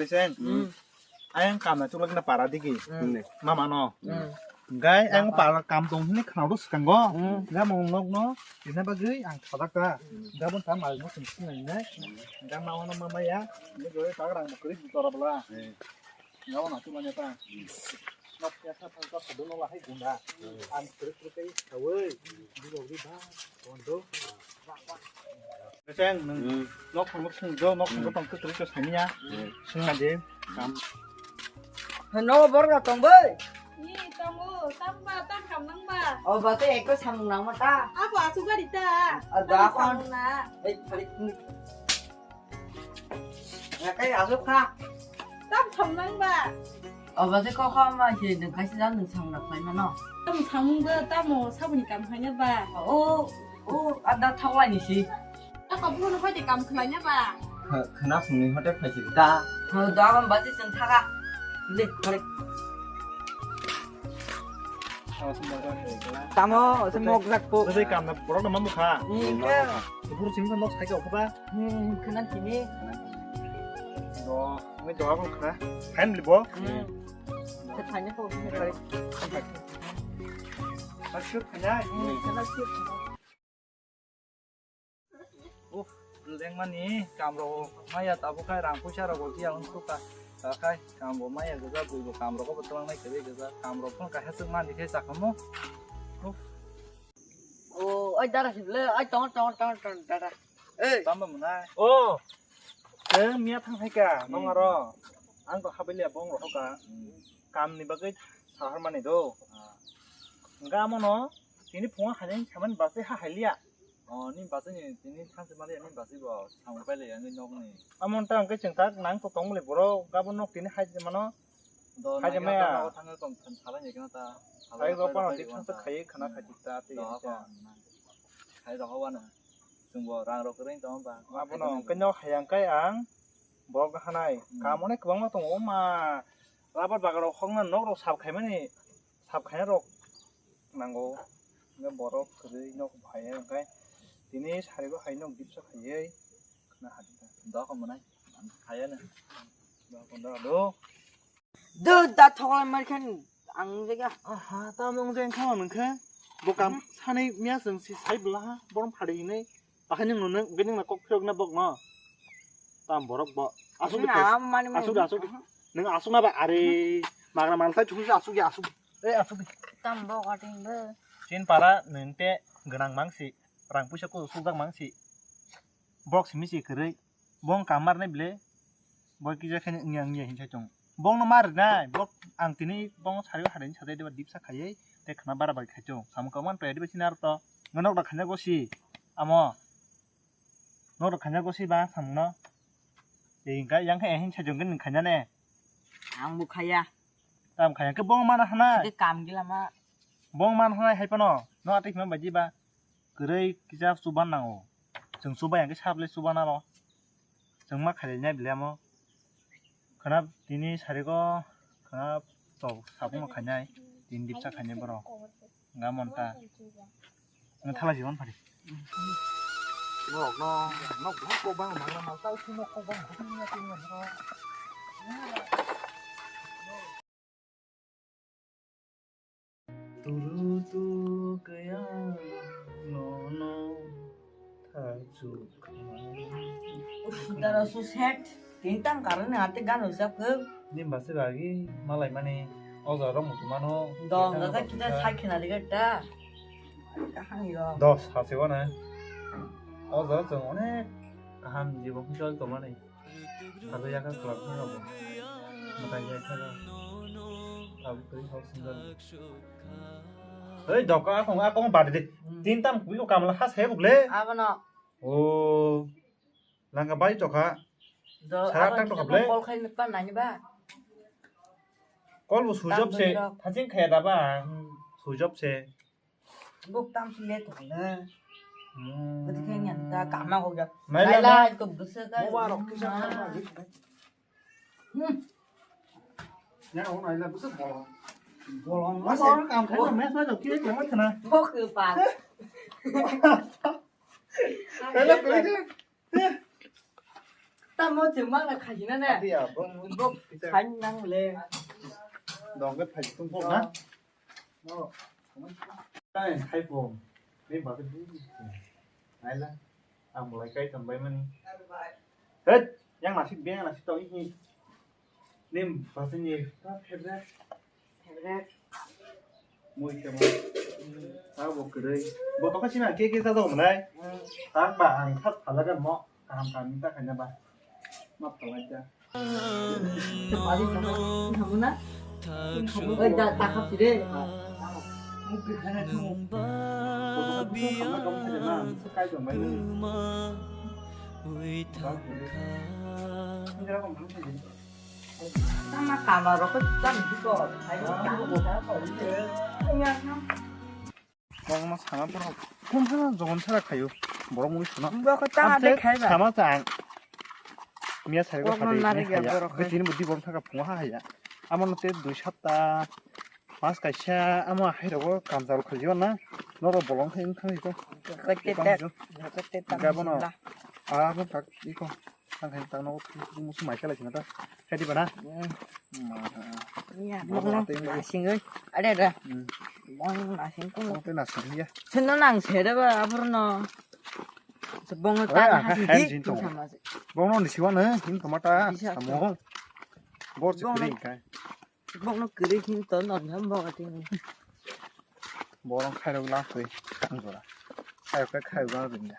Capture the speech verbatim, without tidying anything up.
Seng. Hmm. Ayang kam na chulak na para digi. Hmm. Mama no. Hmm. Gai ang para kam tong hini khna ro skango. Hmm. Ga mong nok no. Ina bagwi ang thada ka. Ga bon ta mal no sing sing nai. Ga ma no mama ya. Ni go ta rang mo kri tora bla. Ga na chulak na ta. Nok ya sa ta ta do no la hai gunda. Ang kri kri kai kawai. Di go di ba. Kondo. Seng, nwng nok thangbo swng jo, nok thangbo tong kwtwrwi khe saniya. Swngna de. Kam. Hano borok rok tong bai. Ni tongo, tang ba, tang kam nang ba. O ba te ekko samung nang ma ta. Ako asu gari ta. A da kon. Samung na. Ei, thari. Ya kai asu kha. Tam sam nang ba. O ba te ko kha ma se nwng kaisa jang nwng samung na khlai mano. Tam samung ba tamo sabuni kam khaina ba. O. O, ada thaklai ni si. Ako buno hoi de kam khlai na ba. Khna sungni hote phaisi da. Ho, da kon basi sung thaga. Le, kore. Tamo, se mok jak po. Tei kam na borok na mamu kha. Ni ke. Buru sing nok sai ka ba. Hmm, khna sini. Do, ngi do ko khna. Phan libo. Hmm. Khe thani po. Asyuk khna. Hmm, khna sini. Uff, lengmani kamrok maya tabuk khai rang puisa rok bo tiya wng suka. Takhai kambo maya gajak, buibo kamrok bo twlang nai kwrwi gajak. Kamrok phano kaisa swk mani khe chakhamu. Uff. O, oi dara sibole, oi tong, tong, tong, tong, dara. Ei. Tamba mwnai. O. Tei miya thang hai ka, nong aro. Ang to habili abong rohoka. Kamni bagwi sahar mani do. Hwnkhe amono tini phungo haini samani bachai ha hailiya. O, ni bachai ni tini thansa maliya ni bachai bo samung pailaiya wngwi nokni. Amoni ta hwnkhe chwng tak nang to tongmani borok gabon nok tini hai mano. Do hai nang maya. Nogo thangwi tong than salai ni kena ta. Hai salai rok pano pai dik rok thansa ta. Khai khana khai dik ta tei. Do ya hapa cha. Khai rok hapa no. Chwng bo rang rok kwrwi tong ba. Abono hwnkhe nok hayang kai ang. Borok no hanai, hmm, kam onek kwbangma tongo, o ma, rubber bagan rok hokna nok rok sap khaimani, sap khaina rok nango, hwnkhe borok kwrwi nok phaiya, hwnkhe tini sarigo hai nok dipsa khaiwi khna hadi ta. Dok mwnai, khaiya no. Dok, dok, dok. Do, da thoklai mar khan ang jaga. Aha, tamo wng jeng kha nang khe. Bo kam sanai miya chwng si sai bwla ha, borom phari hinai. Akhai nwng nung, nung, nung kok phirok na bok no. Tam borok bo. Asuk de. Nung am mani mani. Asuk de, asuk de. Aha. Nung asuk na ba, are, magra mal sai chukse asuk ya, asuk. Eh, asuk de. Tam bo kating bo. Chin para nung te gwnang mangsi, rang puisa ko sujak mangsi. Bok simi si kwrwi. Bong kamar nai ble. Bo kisa khe wngya wngya hinsa chong. Bong no mar nai. Bok ang tini bong sari o harin sajai deba dipsa khaiwi. Te khna bara bai khai chong. Samung kaman to ediba sinar to. Ngonok da khanya gosi. Amo. Nok rok khanya gosi ba samung no. Tei hingka yang khe hinsa chong khe nung khanya ne. Ang bo khaya. Tam khanya khe bong mana hana. Ke kam gila ma. Bong mana hana hai pano. No ati khma baji ba. Kwrwi kisa chuban nango. Chwng chubai ang khe sable chuban aro. Chwng ma khailai nai belai amo. Khwna tini sarigo khwna tok sabung no khainai. Tini dipsa khainai borok. Nga monta. Nga thala jiban phari. Borok no nok bwlai kok bang mang mang tao si nok kok bang. Turu tu kaya nono thachuk. Dara su set tintam karani ate gan ujak ke. Nim basi bagi malai mani oja rok mutu mano. Dong ga kita sai khina diga ta. Kahang yo. Dos hasi wana. Oja chong onek kaham jibon chol tomani. Abo yakha kwlak phano bo. Mwtai jai kha. Abo twi hok single. Hei, doka akong, akong badi de. Hmm. Tin tam kubi ko kamla ha se bugle. Abono. O. Langa bai tokha. Do, sara abo tak tokha ble. Call khai pa nani ba. Call bo switch off se. Tam rok. Thajin khaya da ba. Hmm. Switch off se. Buk tam si le to na. Hmm. Budi khen yan ta kama ko ja. Naila. Naila ko busa ka. Mubarak kisa kama. Hmm. Ya, oh, naila busa bolong. Bolong. Mas, bolong kam khai mes ma jok kire kama thana. Bok ke pa. Naila kire. Tamo chwng mangna khaina ne. Adi ya, bong bong bong. Khain nang le. Dong ke thai tung bong na. No. Ai, hai bong. Ni ba ke du. Ai la. Ang mulai kai tam bai mani. Het, yang nasib be, yang nasib tau ini. Nim, bahasa ni, ta favorite. Favorite. Mui kemo. Ta bo kwrwi. Bo to kasi na, ke ke sa do mlai. Hmm. Ta ba ang khat phala ga mo. Kaham kaham ta khaina ba. Ma phala ja. Pali sa. Hamuna. Oi da ta khap sire. Muk ke khana chu. Bo to kasi na, kam khaja na. Kai do mai. Tama kama rokot jam diko. Ayo, tama kama rokot. Kongma sana borok. Kongma jogon sara khayo. Borok mui sana. Borok ta Amse de khaiba. Sama chang. Miya sari ko Borok phadi nari miya ya khaya. Borok. Be tini budi borok thaka phunga ha ya. Amo no te dui sapta. Mas kaisa amo hai rogo kamjal khajiyo na. Noro bolong khai khai ko. Rokot te Kong ta. jo. Rokot te ta. Gabo no. Abo tak iko. Ang hai tang no musu mai kala sina ta. Kadi bana. Ya, Borok bong tei nasing oi. Ada ada. Hmm. Bong nasing ko. Bong tei nasing ya. Sino nang sere ba aporno. Bong Oi, ta aha, ha hai di jin tong. Sama se. Bong no ni siwa na hin tomata Bisa samo. Bor se Bong kri kai. Bong no kri hin to no nyam bong ati. Borong khairok la kri. Ang jora. Khairok khairok la rinda.